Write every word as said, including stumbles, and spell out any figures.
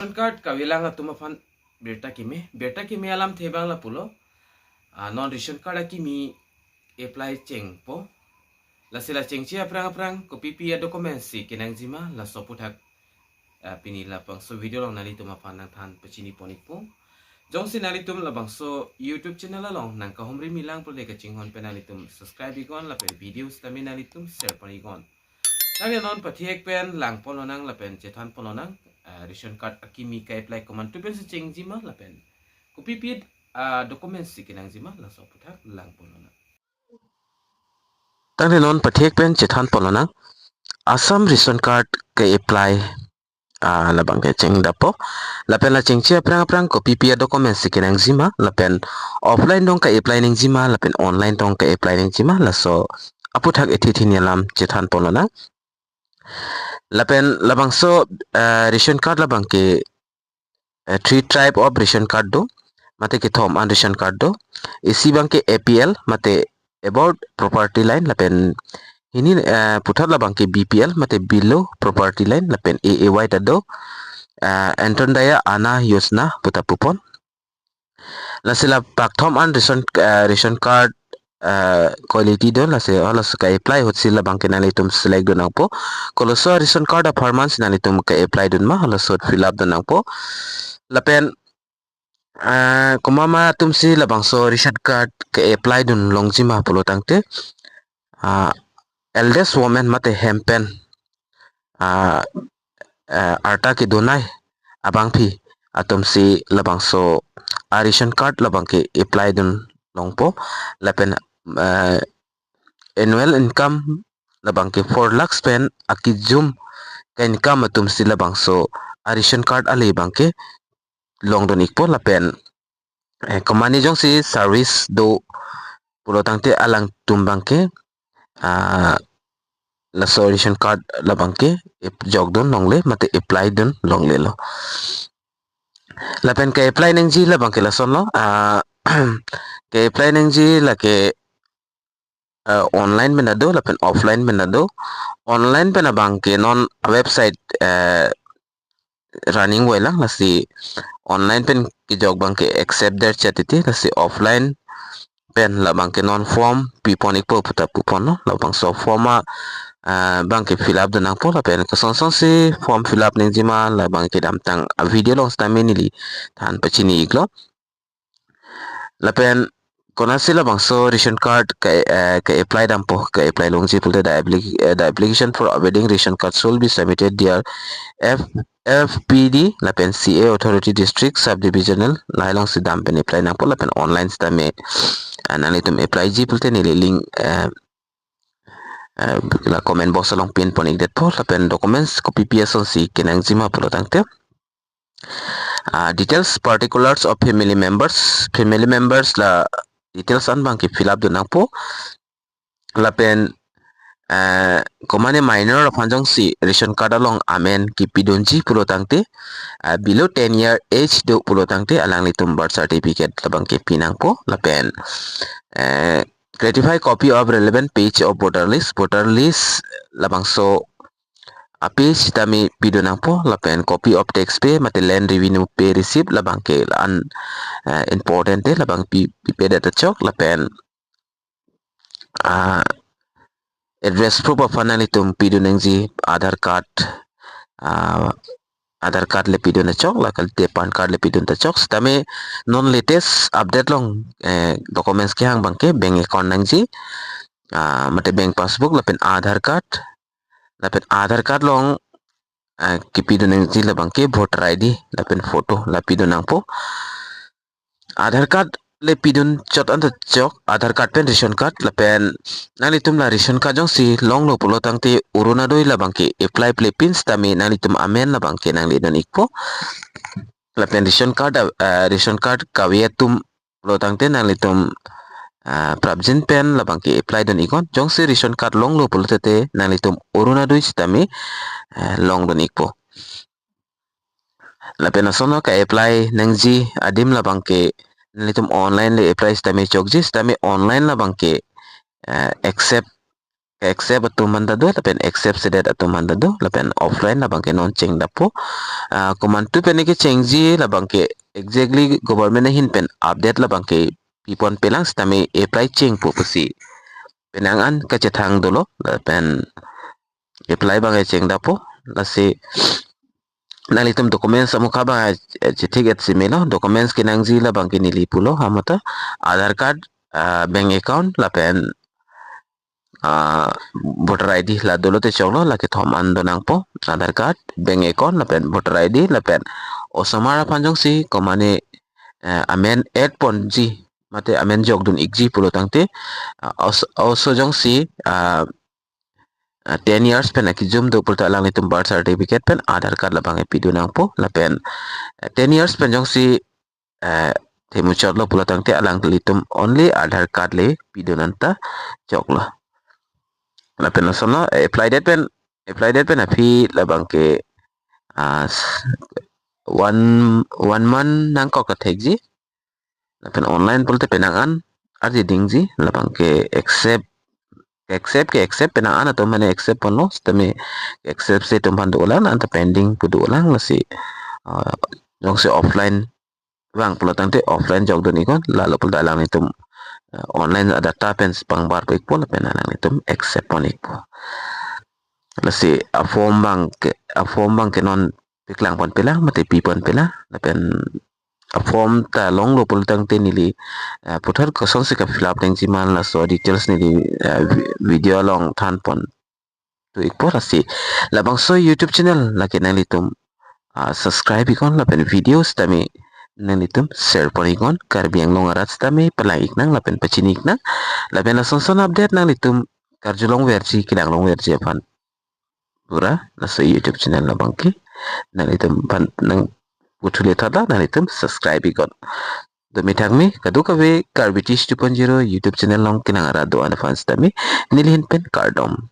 Ration card kavelang atum aphan birta keme, birta keme alamthe abang lapulo. Ah, non ration card akimi apply chengpo. Lasi la chengche aphrang aphrang kopipi a-documents si kenangjima, laso aputhak, ah, pini labangso video along nanglitum aphan nangthan pachini pon ikpo. Jongsi nanglitum labangso YouTube channel along nangkahumri milang pulote kachinghon pen nanglitum subscribe iknon lapen video sitame nanglitum share pon iknon. Tangte non pathek pen lang pon lonang lapen chethan pon lonang, ah, ration card akimi ka-apply komantu pensi chengjima lapen kopipi a-documents si kenangjima, laso aputhak lang pon lonang. Tangte non pathek pen chethan pon lonang. Assam ration card ka-apply, ah, labang ke chengdappo. Lapen la chengche aphrang aphrang kopipi a-documents si kenangjima, lapen offline tong ka-apply nangjima, lapen online tong ka-apply nangjima, laso aputhak ethe thini alam chethan pon lonang. Lapen labangso, ah, ration card labang ke, eh, three type of ration card do, mate kethom an ration card do. Isi abang ke A P L, mate above poverty line, lapen hini, eh, puthot labang ke B P L, mate below poverty line, lapen A A Y ta do, eh, Antyodaya Anna Yojana puta pupon. Lasi la pakthom an ration, eh, ration card, eh, quality do, lasi halaso ka-apply ahut si labang ke nanglitum select dun nangpo. Koloso ration card apharman si nanglitum ka-apply dun ma, halaso ahut fill up dun nangpo. Lapen, eh, komat ma atum si labangso ration card ka-apply dun longjima pulo tangte, ah, eldest women mate hem pen, ah, eh, arta kedonei abangpi atum si labangso a-ration card labang ke-apply dun longpo. Lapen, eh, annual income labang ke four lakhs pen akejum ka-income atum si labangso a-ration card ale abang ke long dun ikpo. Lapen, eh, komatne jongsi service do pulo tangte alangtum abang ke, ah, laso ration card labang ke ip-, jok dun longle mate apply dun longlelo. Lapen ka-apply nangji labang ke lasonlo, ah, ka-apply nangji lake, eh, online pen ta do lapen offline pen ta do. Online pen abang ke non website, eh, running voilang, lasi online pen kejok abang ke accept der chat titi, lasi offline pen labang ke non form pipon ikpo puta puponlo. Labangso form a, ah, abang ke fill up dun nangpo, lapen koson sonsi form fill up nangjima labang ke kedamtang a-video along sitame neli than pachini iklo. Lapen konatsi labangso ration card ka, eh, ka-apply dampo, ka-apply longji pulote the appli-, eh, the application for availing ration card should be submitted near F, F P D lapen C A authority district subdivisional lahai alongsi dam pen apply nangpo. Lapen online sitame, eh, nanglitum apply ji pulote neli link, eh, eh, la comment box along pin pon ikdetpo. Lapen documents kopipi asonsi kenangjima pulo tangte, ah, details, particulars of family members, family members la details an abang ke fill up dun nangpo. Lapen, eh, komatne minor aphan jongsi ration card along amen kipidunji pulo tangte, ah, below ten year age do pulo tangte alanglitum birth certificate labang ke pi nangpo. Lapen, eh, certified copy of relevant page of voter list, voter list labangso a-page sitame pidun nangpo. Lapen copy of tax pay mate land revenue pay receipt labang ke la-an, eh, important te, labang pi, pipedet ta chok. Lapen, ah, address proof aphan nanglitum pidun nangji Aadhaar card, ah, Aadhaar card le pidun ta chok, la kalite PAN card le pidun ta chok. Sitame non latest update along, eh, documents kehang abang ke bank account nangji, ah, mate bank passbook lapen Aadhaar card, lapen Aadhaar card along, ah, kipidun nangji labang ke voter I D lapen photo la pidun nangpo. Aadhaar card le pidun chot an ta chok, Aadhaar card pen ration card, lapen nanglitum la ration card jongsi longlo pulo tangte Orunodoi labang ke apply plepin sitame nanglitum amen labang ke nangledun ikpo. Lapen ration card, ah, ration card kave atum pulo tangte nanglitum, ah, prapjin pen labang ke apply dun iknon. Jongsi ration card longlo pulote nanglitum Orunodoi sitame, ah, longdun ikpo. Lapen ason ka-apply nangji adim labang ke nanglitum online le apply sitame chokji, sitame online labang ke, eh, accept ke-accept atum aphan ta do, lapen accept sedet atum aphan ta do, lapen offline labang ke non chengdappo. Ah, komantu pen kechengji labang ke exactly government ahin pen update labang ke piponpelang sitame apply chengpo pusi penang an kachethang dolo, lapen apply abang ke chengdappo. Lasi nanglitum documents amukha abang, eh, chethik-et si melo, documents kenangji labang ke neli pulo, ha mata Aadhaar card, ah, bank account lapen, ah, voter I D la dolo te choklo, la kethom an donangpo, Aadhaar card, bank account lapen voter I D lapen osomar aphan jongsi komane, eh, amen add ponji mate amen jokdun ikji pulo tangte, ah, os-, oso jongsi, ah, ah, ten years pen akijum do pulote alanglitum birth certificate pen Aadhaar card labang ke pidun nangpo lapen, eh, ten years pen jongsi, eh, themuchotlo pulo tangte alanglitum only Aadhaar card le pidun anta choklo. Lapen lason lo, eh, apply date pen, apply date pen aphi labang ke, ah, s-, one, one month nangkok kathekji. Lapen online pulote penang an arje dingji, labang ke accept, accept ke accept penang an atum mane accept ponlo, sitame accept si atum aphan dolang, anta pending pu dolang. Lasi, ah, jongsi offline vang pulo tangte offline jokdun iknon, lalo pulote alanglitum, ah, online adata pen pangbar po ikpo lapen alanglitum accept pon ikpo. Lasi a-form abang ke, a-form abang ke non paklang ponpelang mate pi ponpelang, lapen a-form ta longlo pulo tangte neli, ah, puthot kosonsi ka-fill up nangji ma laso details neli, ah, vi-, video along than pon tu ikpo. Lasi labangso YouTube channel lake nanglitum, ah, subscribe iknon lapen video sitame nanglitum share pon iknon, Karbi Anglong arat sitame palang iknang lapen pachini iknang. Lapen lason son update nanglitum karjulongverji, kelanglongverji aphan pura laso YouTube channel labang ke nanglitum aphan nangputhu le thotlo, nanglitum subscribe iknon. Dome thakme kadokave Karbi Tish two point zero YouTube channel along kenang arat do-an aphan sitame neli ahin pen kardom.